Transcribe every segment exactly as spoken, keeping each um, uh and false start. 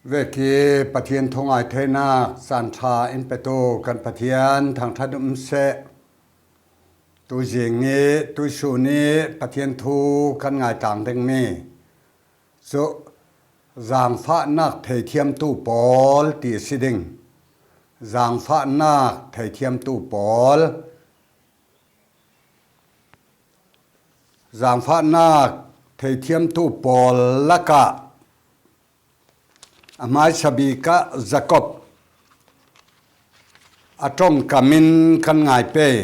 Veki Pathian thu ngai theinak caan ṭha in petu kan Pathian thangṭhat um seh. Tuzing i tuisun i Pathian thu kan ngai tlang dingmi cu zaangfahnak theithiamtu pawl ti a si ding. Zaangfahnak theithiamtu pawl. Zaangfahnak theithiamtu pawl lakah a hmaisabik ah Jakob a ṭongkam in kan ngai pei.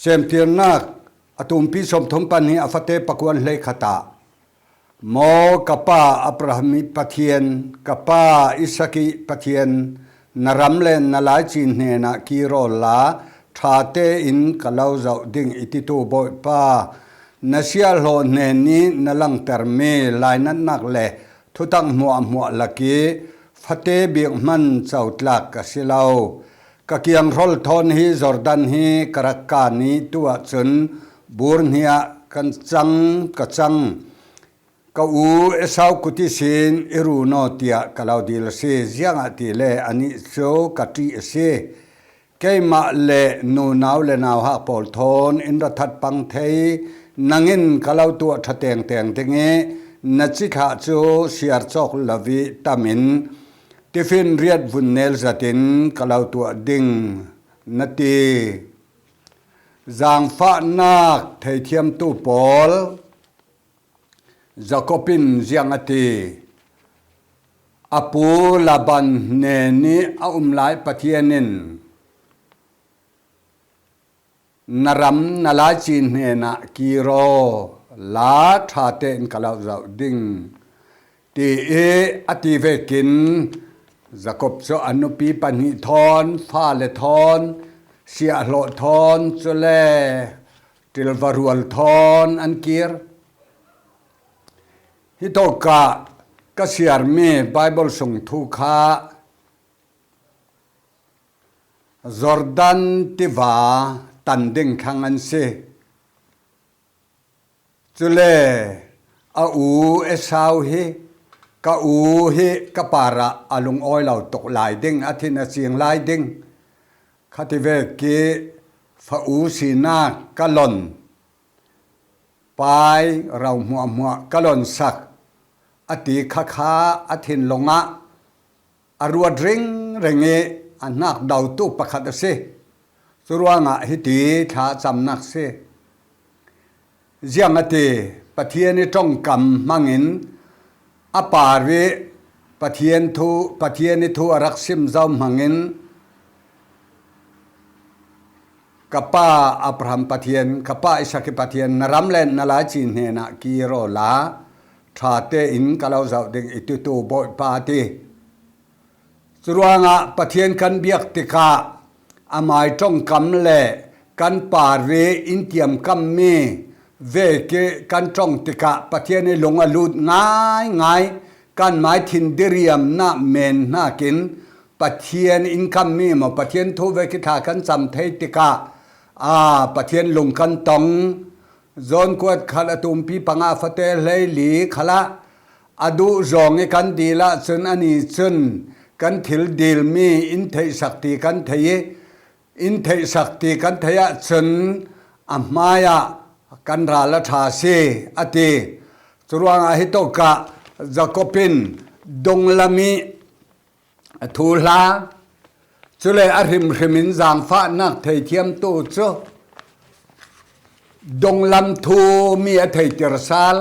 Semtirnak a tumpi sawmthum pahnih a fate pakuan hleikhat ah, Maw ka pa Abraham i Pathian, ka pa Isak i Pathian, na ram le na laici hnenah kir awla ṭha tein ka lo zoh ding i titu Bawipa, na siahhlawh hnen i na langtermi lainatnak le thutak hmuahhmuah lak i fate bik hman cotlak ka si lo. Ka kianghrol thawn hi Jordan hi ka rak kan i tu ahcun bur hnih ah kan cang, ka cang. Ka u Esau kut ihsin i run aw tiah ka lo dil a si, ziangahtile anih cu ka ṭih a si. Keimah le nunau le nauhak pawl thawn in ra that pang thei, nang in ka lo tuah ṭha tengteng ding i na cithlah cu siar cawk lo i tam in tifinriat vun nel zat in ka lo tuah ding, na ti. Zaangfahnak theithiamtu pawl. Jakob in ziang a ti? A pu Laban hnen i a um lai Pathian in na ram na laici hnenah kir awla ṭha tein ka lo zoh ding, ti i a ti vekin Jakob cu a nupi pahnih thawn, fale thawn, siahhlawh thawn, cule ṭilva rual thawn an kir. Hitawkah ka siarmi Baibal sung thu kha Jordan tiva tan ding thlang an si. Cule a u Esau hi, ka u hi ka parah a lungawi lo tuk lai ding, a thin a cing lai ding, khati vek i fa u sinak ka lon, pai ro hmuahhmuah ka lonsak, a ti khakha a thinlung ah a ruat ringring i a hnak dotu pakhat a si. Curuangah hiti thla a camnak si. Ziang a ti? Pathian i ṭongkam hmangin a par i Pathian thu, Pathian i thu a rak sim zo hmangin, ka pa Abraham Pathian, ka pa Isak i Pathian, na ram le na laici hnenah kir awla ṭha tein ka lo zoh ding i titu Bawipa a ti. Curuangah Pathian kan biak tikah amai ṭongkam le kan par i in tiamkammi vek i kan ṭong tikah Pathian i lung a lut ngaingai, kanmai thin diriamnak men hnakin Pathian in kammi maw, Pathian thu vek i thla kan cam thei tikah, aa, Pathian lung kan tong. John kuat khat a tumpi panga fate hleili khalah a duh zawng i kan dil ahcun ani cun kan thil dilmi in theihsak ti kan thei i, in theihsak ti kan theih ahcun a hmaiah kan ral a ṭha si, a ti. Curuangah hitawkah Jakob in dunglam i a thuhla, cule a hrimhrim in zaangfahnak theithiamtu cu dunglam thu mi a theihtir sal.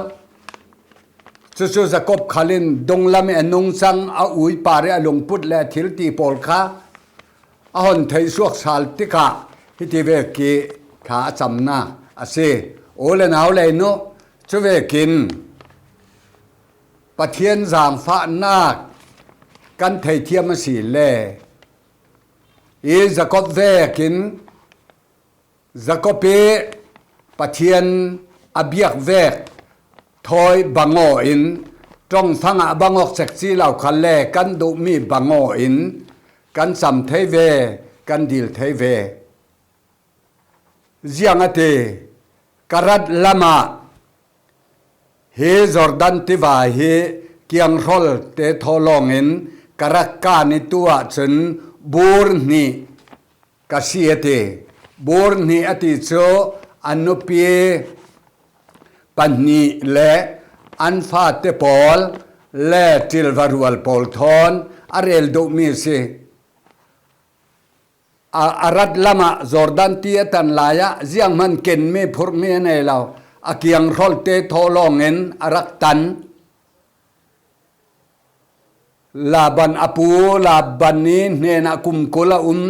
Cucu Jakob khal in dunglam i a nungcang, a uipar i a lungput le a thil ti pawl kha a hon theihsuak sal tikah hiti vek i thla a camnak a si. U le nau le nu, cu vekin Pathian zaangfahnak kan theithiam a si le i Jakob vekin Jakob i Pathian a biak vek thawi bangaw in ṭongfang ah bangawk cekci lo khalle kan duhmi bangaw in kan cam thei ve, kan dil thei ve. Ziang a ti? Ka rat lamah hi Jordan tiva hi Kianghrolte thaw lawngin ka rak kan i tu ahcun bur hnih ka si a ti. Bur hnih a ti cu a nupi pahnih le an fate pawl le ṭilva rual pawl thawn a rel duhmi a si. A, a rat lamah Jordan ti a tan lai ah zianghman kenmi phurhmi a nei lo. A kianghrolte thaw lawngin a rak tan. Laban a pu, Laban i hnenah kum kul a um,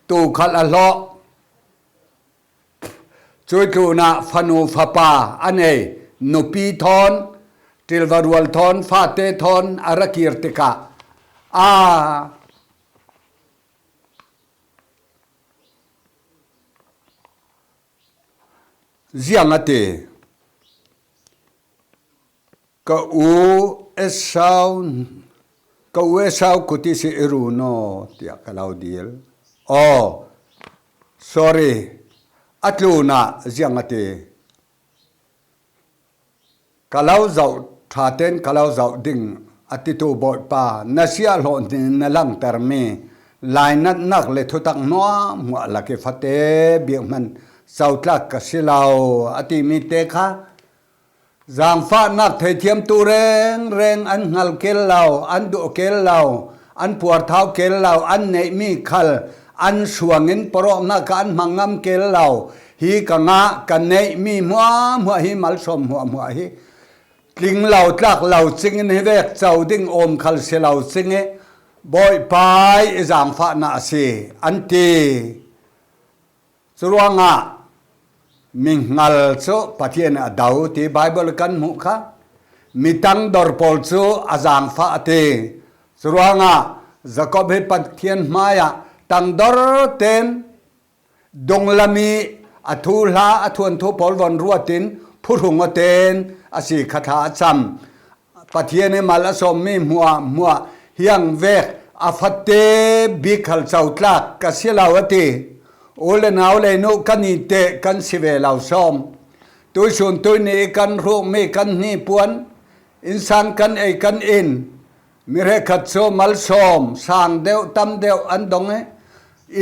tu khalh a hlawh. Cui tlunah fanu fapa a nei nupi thawn, ṭilva rual thawn, fate thawn a ra kir tikah, a ziang a ti. Ka u Esau, ka u Esau kuti si i ru naw, tiah ka lo dil. Oh, sorry, a tlunah ziang a ti. Ka lo zoh ṭha tein ka lo zoh ding a titu Bawipa, na siah hlawh hnin na langtermi lainatnak le thutak hnuahhmuah lak i fate bik hman cotlak ka si lo, a timi te kha, zaangfahnak theithiamtu rengreng an hngal keel lo, an duh keel lo, an puarthau keel lo, an neihmi khal an suangin porhawknak kha an hmang ngam keel lo. Hi ka ngah, ka neihmi hmuahhmuah hi, malsawm hmuahhmuah hi tling lo, tlak lo cingin hi vek co ding awm khal si lo cing i, Bawipa i zaangfahnak a si, an ti. Curuangah mihngal cu Pathian a do ti Baibal kan hmuh kha, mi tangdor pawl cu a zaangfah a ti. Curuangah Jakob hi Pathian hmaiah tangdor tein dunglam i a thuhla, a thuanthu pawl von ruatin phuhrung aw tein a si kha thla a cam. Pathian i mal a sawmmi hmuahhmuah hiang vek a fate bik khal cotlak ka si lo a ti. U le nau le nu kan i teh kan si ve lo sawm. Tuisun tuini i kan hrukmi kan hnipuan, innsang kan ei kan in, mi hrekkhat cu malsawm, sang deuh, tam deuh an dong i,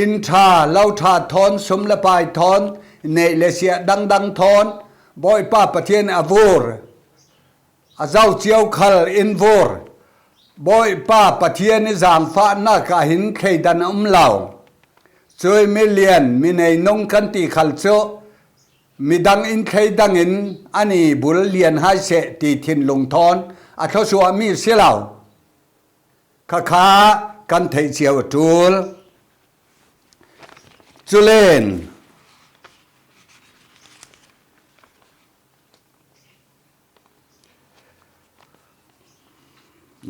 inn ṭha, lo ṭha thawn, sum le pai thawn, neih le siah dangdang thawn, Bawipa Pathian a vur. A zo cio khal in vur. Bawipa Pathian i zaangfahnak ah hin thleidan a um lo. Cui milian, mi neinung kan ti khal cu midang in thleidang in an i bul lian hai seh ti thinlung thawn a thluasuahmi a si lo. Khakha kan theih cio a ṭul. Culen,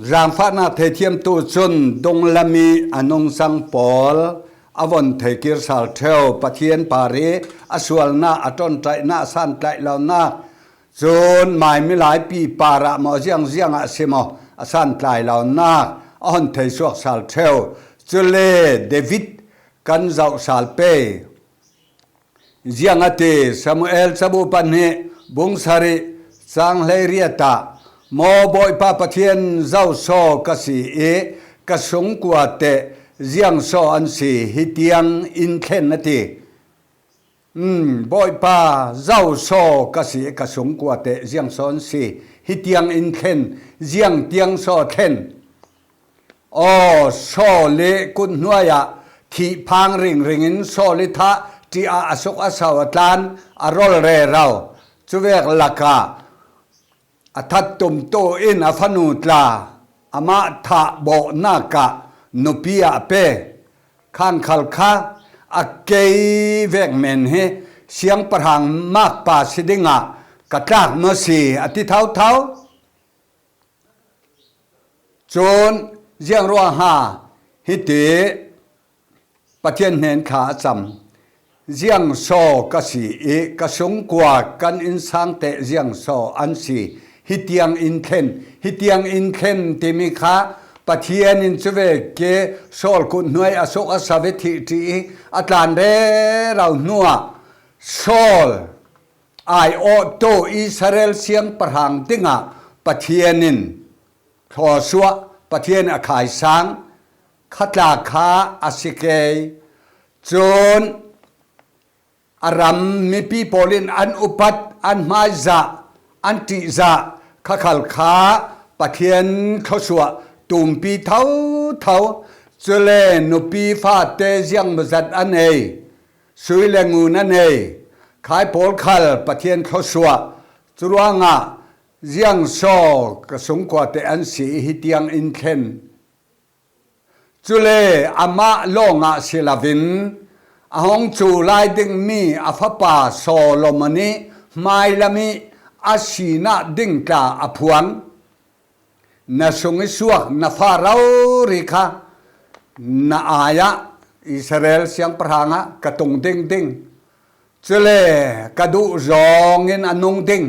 zaangfahnak theithiamtu cun dunglam i a nungsang pawl a von thei kir sal ṭheu, Pathian par i a sualnak, a ṭonṭaihnak, a santlaih lonak, cun mai milaipi par ah maw, ziangziang ah si maw, a santlai lonak a hon thei suak sal ṭheu. Cule David kan zoh sal pei. Ziang a ti, Samuel cabu pahnih bung sarih cang hleiriat ah, maw Bawipa Pathian zo saw ka si i ka sungkua teh ziang saw an si, hi tiang in thlen a ti. Um, Bawipa zo saw ka si i ka sungkua teh ziang saw an si, hi tiang in thlen, ziang tiang saw thlen. Aw, Saul i kut hnuai ah thih phang ringring in Saul i thah ṭih ah a suk a sau a tlan a rol rero. Cuvek lakah a that tumtu in a fanu tla amah thah bawhnak ah nupi ah a pe. Khangkhal kha a kei vek men hi siangpahrang makpa si dingah ka tlak maw si a ti thotho. Cun ziang ruangah hiti Pathian hnen thla a cam. Ziang saw ka si i ka sungkua kan innsang teh ziang saw an si, hi tiang in thlen, hi tiang in thlen timi kha Pathian in cuvek i Saul kut hnuai a suk a sau i thih ṭih i a tlan rero hnuah Saul aiawhtu Israel siangpahrang dingah Pathian in thawsuah, Pathian a khaisang, khatlak kha a si kei. Cun a ram mipi pawl in an upat, an hmaizah, an ṭihzah khakhal kha Pathian thawsuah tumpi thotho. Cule nupi fate ziangmazat a nei, sui le ngun a nei, khai pawl khal Pathian thawsuah. Curuangah ziangsaw ka sungkuate an si hitiang in thlen. Cule amah lawngah si loin a hong cu lai dingmi a fapa Solomon ih hmailam ih a sinah ding tla a phuang. Na sung ih suak na fa rori kha na ai-ah Israel siangpahrang ah ka tung ding ding. Cule ka duh zawngin a nung ding,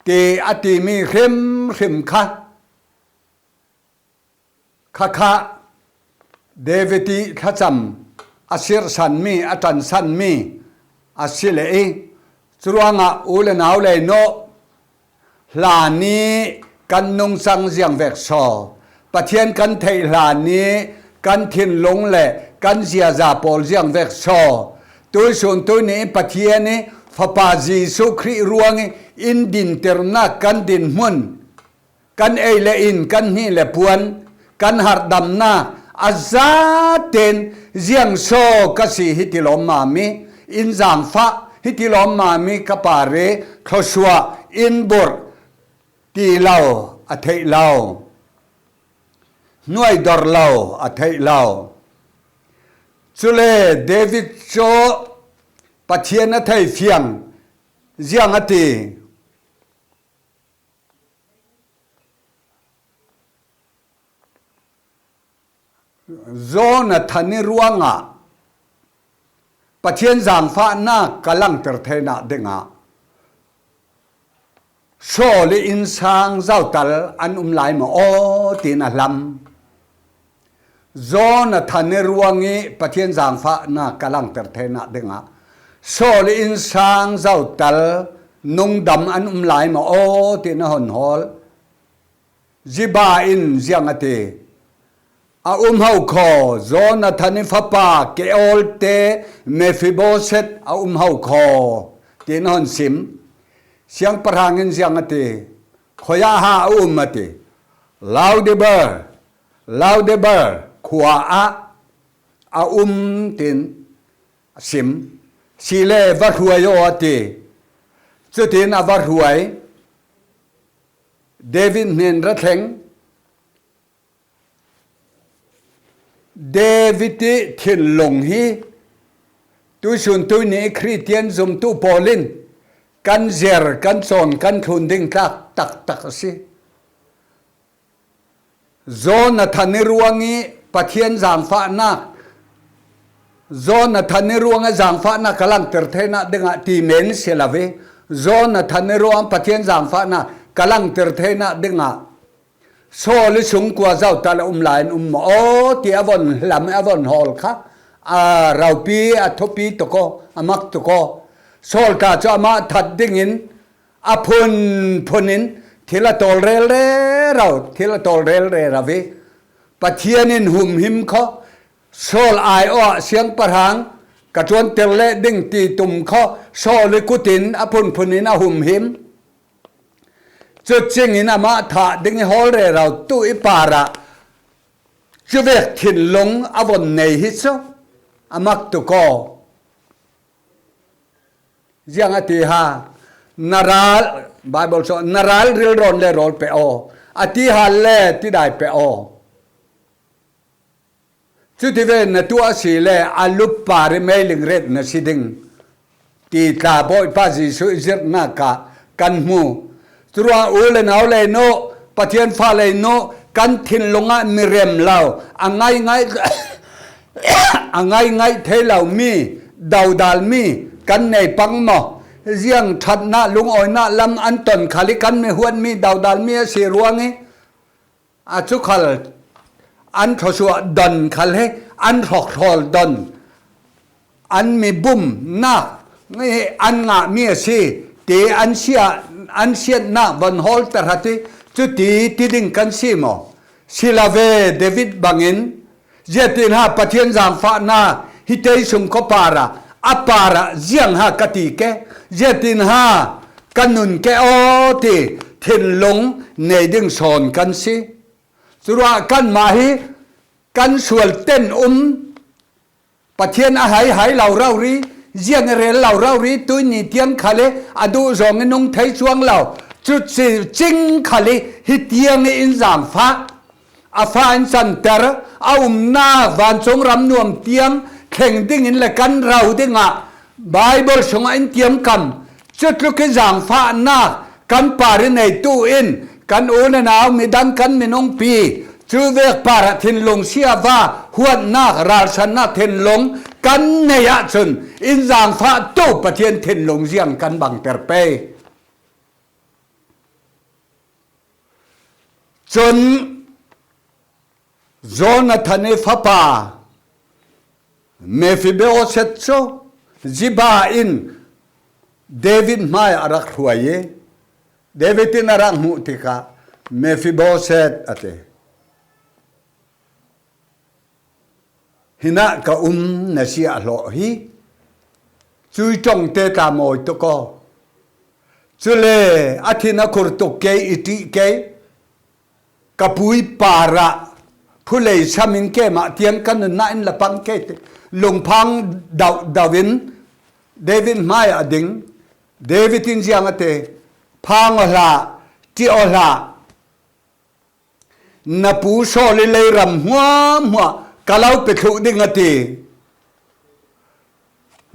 ti a timi hrimhrim kha. Khakha David ih thlacam a sirhsanmi, a ṭansanmi a si le ih, curuangah u le nau lei nawh, hlan ih kan nungcang ziangvek saw, Pathian kan theih hlan ih kan thinlung le kan ziaza pawl ziangvek saw, tuihsun tuihni ih Pathian ih Fapa Jesuh Khrih ruangih in dinternak kan dinhmun, kan ei le in, kan hnih le puan, kan harhdamnak a zaten ziangsaw ka si hiti lawmmam ih in zangfah hiti lawmmam ih ka parih thawsuah in burh ti lo a theih lo, hnuaidor lo a theih lo. Cule David cu Pathian a thei fiang ziang a ti. Jonathan ih ruangah Pathian zangfahnak ka langter theinak dingah Saul ih innsang zotal an um lai maw aw tiin a hlam. Jonathan ih ruangih Pathian zangfahnak ka langter theinak dingah Saul ih innsang zotal nungdam an um lai maw aw tiin a hon hawl. Ziba in ziang a ti, a um ho khaw, Jonathan ih fapa ke-awlte Mephiboset a um ho khaw, tiin a hon sim. Siangpahrang in ziang a ti, khuaah ha a um a ti, Laudebar, Laudebar khua ah a um tiin a sim. Sile va hruai aw a ti. Cutin a va hruai. David hnen ra thleng. David ih thinlung hi tuihsun tuihni ih Khristian zumtu pawl in kan zer, kan cawn, kan thlun ding tlak taktak a si. Jonathan ih ruangih Pathian zangfahnak, Jonathan ih ruangah zangfahnak ka langter theinak dingah ti men si lo ih, Jonathan ih ruang Pathian zangfahnak ka langter theinak dingah Saul ih sungkua zotal a um lai in um maw aw ti a von hlam, a von hawl kha a ropi, a thupi tuk aw, a mak tuk aw. Saul tla cu amah that dingin a phunphun in thil a tawl rel rero, thil a tawl rel rero ih Pathian in humhim khaw, Saul ai awh ah siangpahrang ka ṭuanter leh ding ti tum khaw, Saul ih kut in a phunphun in a humhim. Cucing in amah thah ding ih hawl rero tu ih parah cuvek thinlung a von nei hi cu a mak tuk aw. Ziang a ti ha, na ral, Bible saw, na ral rilrawn le rawl pe aw, a ti hal le tidai pe aw. Cuti ve na tuah a si le a lup par ih meiling ret na si ding ti tla Bawipa Jesuh ih zirhnak ah kan hmu. Curuang u le nau lei nu, Pathian fa lei nu, kan thinlung ah mirem lo, a ngaingai, a ngaingaih thei lomi, dodalmi kan nei pang maw? Ziang ṭhatnak, lungawinak lam an ton khal ih kan mi huatmi dodalmi a si ruangih a cu khal an thluasuah don khal hi an hrawkhrawl don, an mi bumnak ih an ngahmi a si ti an sia, an siatnak von hawl tahrat ih Cuti ti ding kan si maw? Si lo ve, David bangin, ziatin ha Pathian zangfahna hi tei sung khuapara a para ziang ha ka ti ke, ziatin ha ka nun ke aw ti thinlung nei ding sawn kan si. Curuah kanmah hi kan sual ten um Pathian a hai hai lo rori, ziang i rel lo rori, tuini tiang khal i a duh zawng i nung thei cuang lo. Cuci cing khal i hi tiang i in zangfah, a fa in canter, a umna vancung ram nuam tiang thleng dingin le kan rau dingah Baibal sungah in tiamkam, cutluk i zangfahnak kan par i neitu in kan u le nau midang kan minungpi, cu vek parah thinlung siava huatnak, ralsannak thinlung kan nei ahcun in zangfahtu Pathian thinlung ziang kan bangter pei. Cun Jonathan i fapa Mephiboset cu Ziba in David hmaiah a rak hruai i David in a rak hmuh tikah, "Mephiboset," a ti. "Hinah ka um na si a hlawh hi. Cui ṭongte tla mawi tuk aw. Cule a thin a khur tuk kei, i ṭih kei. Ka pui parah phulei sam in kem ah tiang ka nunnak in la pang kei," ti lungphang dauh dauh in David hmaiah a ding. David in ziang a ti? "Phang aw hlah, ṭih aw hlah. Na pu Saul i leiram hmuahhmuah ka lo pe thluh ding," a ti.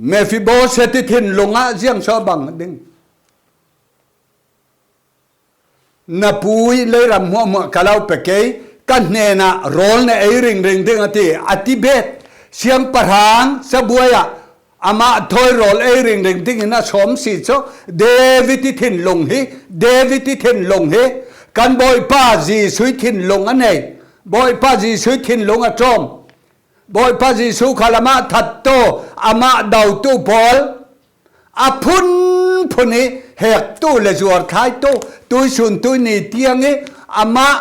Mephiboset i thinlung ah ziang so bang ding? "Na pu i leiram hmuahhmuah ka lo pe kei, ka hnenah rawl na ei ringring ding," a ti. A ti bet. Siangpahrang cabuai ah amah thawi rawl ei ringring dingin a sawm si cu David i thinlung hi, David i thinlung hi kan Bawipa Jesuh i thinlung a nei. Bawipa Jesuh i thinlung a ṭawm. Bawipa Jesuh khal amah thattu, amah dotu pawl a phunphun i hektu le zuarthlaitu, tuisun tuini tiang i amah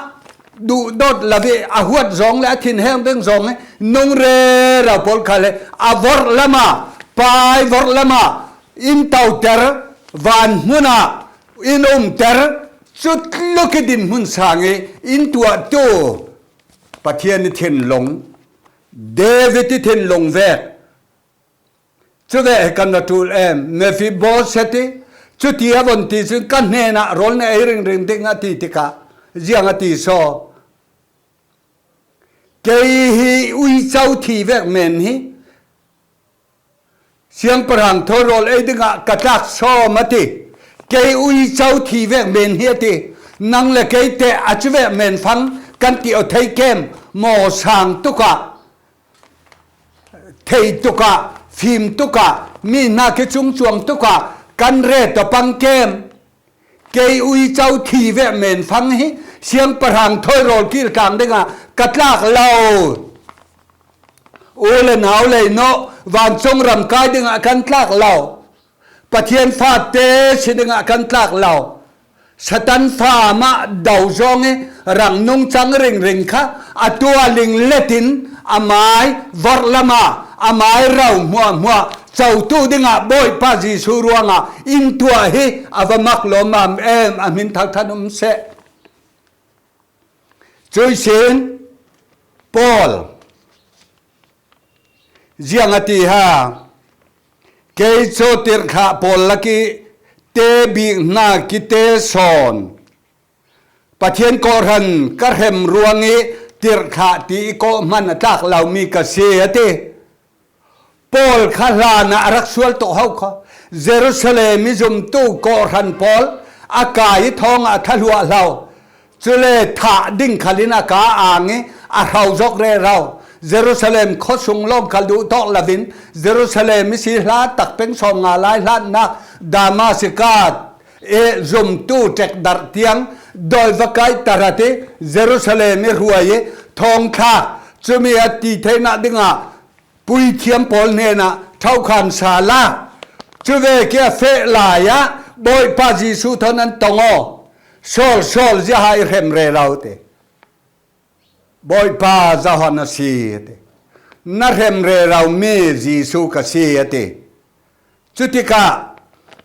duhdawt lo i a huat zawng le a thinheng ding zawng i nung rero pawl khal i a vorh lamah, pai vorh lamah, in toter, van hmun ah in umter, cutluk i dinhmun sang i in tuahtu Pathian i thinlung, David i thinlung vek. Cuvek hi kan va ṭul em. Mephiboset i cuti a von ti cun, "Ka hnenah rawl na ei ringring ding," a ti tikah ziang a ti saw? "Kei hi uico thi vek men hi siangpahrang thawi rawl ei dingah ka tlak sawm," a ti. "Kei uico thi vek men hi," a ti. Nang le kei teh a cuvek men fang kan ti aw thei kem? Maw sang tukah, thei tukah, fim tukah, mi hna khi cungcuang tukah kan ret a pang kem? "Kei uico thi vek men fang hi siangpahrang thawi rawl kiltlang dingah ka tlak lo. U le nau lei nawh, vancung ram kai dingah kan tlak lo. Pathian fate si dingah kan tlak lo. Satan fa mah do zong i rak nung cang ringring kha, a tua ling let in a mai vorh lamah, a mai ro hmuahhmuah cotu dingah Bawipa Jesuh ruangah in tuah hi a va mak lawmmam em. A hmin thangthan um seh. Cuih sin Paul ziang a ti ha? "Kei cu tirhthlah pawl lak i te bik hna kite sawn Pathian kawhhran ka hrem ruang i tirhthlah ti i kawh hman a tlak lomi ka si," a ti. Paul kha hlan ah a rak sual tuk ho kha. Jerusalem i zumtu kawhhran pawl a kai i thawng ah a thahluah hlo. Cule thah ding khal in a ka ang i a hro zok rero. Jerusalem khuasung lawng khal duh tawk lo in Jerusalem i si hla tak peng sawmnga lai hlatnak Damaskas i zumtu ṭekdarh tiang dawi va kaihter a ti. Jerusalem i hruai i thawngthlak, cumi a ti theinak dingah puithiam pawl hnenah thokhan sa la. Cuvek i a feh lai ah Bawipa Jesuh thawn an tong aw. Saul, Saul, ziaha i hrem rero a ti. Bawipa, ziaha na si a ti. Na hrem rero mi Jesu ka si a ti. Cutikah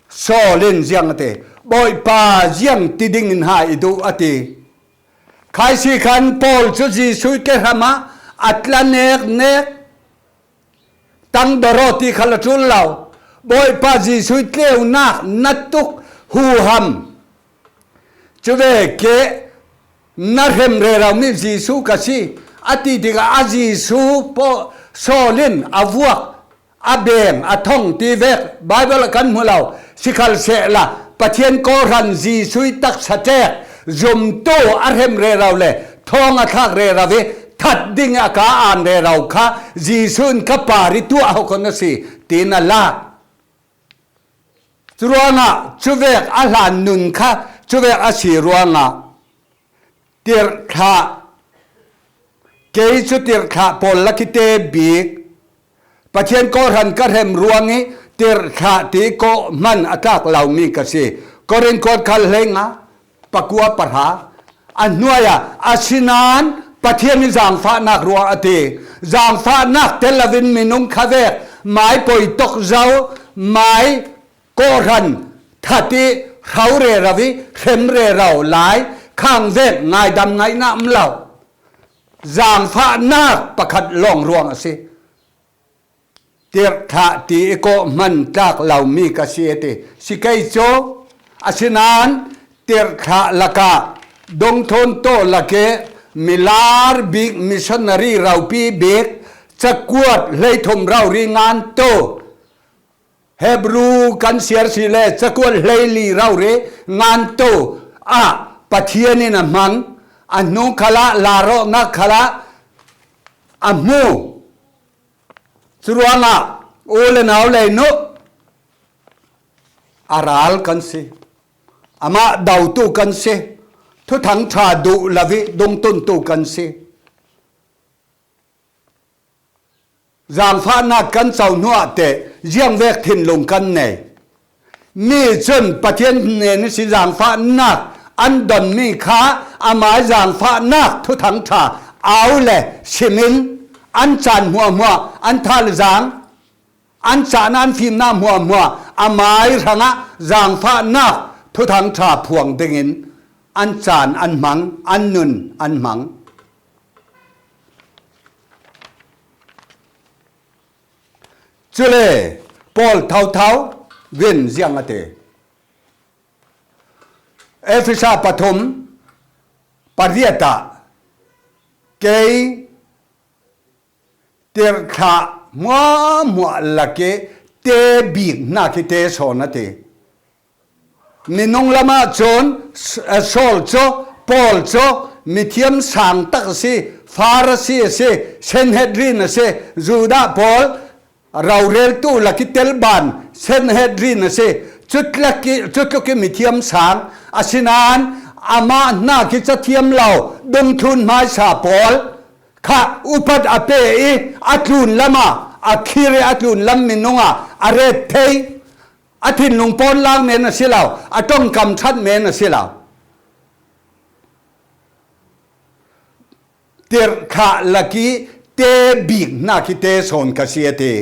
Saul in ziang a ti. Bawipa, ziang ti dingin ha i duh a ti. Khaisi khan Paul cu Jesu i ke hramah a tla nek nek. Tang doro ti khal a ṭul lo. Bawipa Jesuh i tleunak na tuk huham. Cu ve ke na hrem rero mi Jesuh ka si, a ti tikah a Jesuh paw-, Saul in a vuak, a beng, a thong ti vek Baibal ah kan hmu lo. Sikhalsehla Pathian kawhhran Jesuh i taksa ṭek zumtu a hrem rero le thawng a thlak rero i that ding i a ka aan rero kha Jesuh in ka par i tuah ho kho na si, tiin a lak. Curuangah cuvek a hlan nun kha cuvek a si ruangah tirhthlah, kei cu tirhthlah pawl lak i te bik, Pathian kawhhran ka hrem ruang i tirhthlah ti kawh hman a tlak lomi ka si. Korin kuat khat hleinga, pakua pahra, a hnuai ah, asinain Pathian i zangfahnak ruang a ti. Zangfahnak tel loin minung kha vek, mai poi tok zo, mai kawhhran that i hro rero i hrem rero lai, khang vek ngaidam ngaihna um lo. Zangfahnak pakhat lawng ruang a si. Tirhthlah ti i kawh hman tlak lomi ka si a ti. Si kei cu, asinain tirhthlah lakah dongthawn taw lak i milar bik missionary ropi bik cakuat hleithum rori ngantu, Hebru kan siar si le cakuat hleili rori ngantu ah Pathian in a hmang, a hnu khalah larawhnak khalah a hmu. Curuangah u le nau lei nu a ral kan si. Amah dotu kan si. Thuthang ṭha duh lo i dungtuntu kan si. Zangfahnak kan co hnuah teh ziangvek thinlung kan nei. Mi cun Pathian hnen ihsin zangfahnak an donmi kha amai zangfahnak thuthang ṭha au le simin an caan hmuahhmuah, an thazaang, an caan an fimnak hmuahhmuah amai hrangah zangfahnak thuthang ṭha phuang dingin an caan an hmang, an nun an hmang. Cule Paul thotho vin ziang a ti. Efesa pathum pariat ah kei tirhthlah hmuahhmuah lak i te bik hna khi te sawn a ti. Minung lamah cun S-, Saul cu, Paul cu mithiam sang tak a si, Farasi a si, Sanhedrin a si, Judah pawl roreltu lak i telban Sanhedrin a si. Cutlak i, cutluk i mithiam sang, asinain amah hna khi cathiam lo, dungthlun hmaisa pawl kha upat a pe i a tlun lamah, a khir i a tlun lam minung ah a ret thei. A thinlung pawn lak men a si lo, a ṭongkam ṭhat men a si lo. Tirhthlah lak i te bik hna khi te sawn ka si a ti.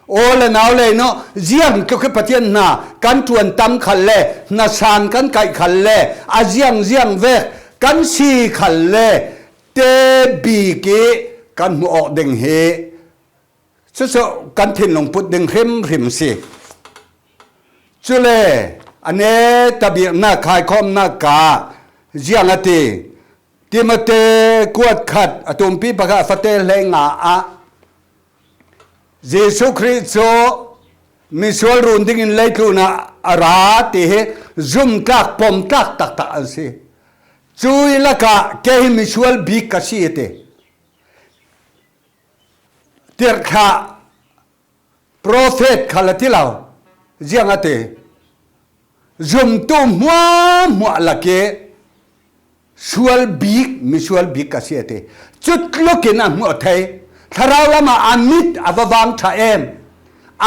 Aw le nau lei nu, ziang tluk i Pathian hna kan ṭuan tam khal le, hna san kan kaih khal le, a ziang ziang vek kan si khal le, te bik i kan hmuh awk ding hi. Cucu kan thinlung put ding hrimhrim si. Cule a neta biknak khaikhawmnak ka ziang a ti. Timote kuat khat a tumpi pakhat a fate hleinga ah Jesuh Khrih cu misual run dingin leitlun ah a ra ti hi zumtlak pomtlak taktak an si. Cui lakah kei hi misual bik ka si a ti. Tirhthlah profet khal a ti lo, ziang a ti. Zumtu hmuahhmuah lak i sual bik, misual bik ka si a ti. Cutlukin a hmuh a thei. Thlarau lamah a mit a va vang ṭha em.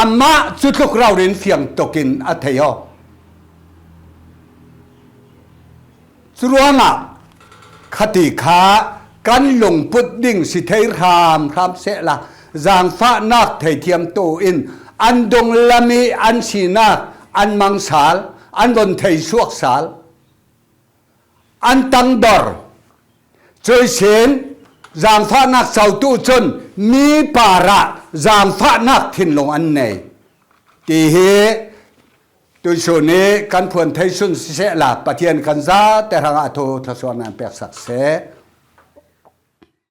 Amah cutluk rori in fiang tokin a thei aw. Curuangah khati kha kan lungput ding si thei hramhram sehla, zangfahnak theithiamtu in an dunglam i an sinak an mang sal, an von thei suak sal, an tangdor. Cuihsin zangfahnak cotu cun mi parah zangfahnak thinlung an nei ti hi tuihsun i kan phuan thei sun sisehla, Pathian kan zate hrangah a thu thluasuahnak an peksak seh.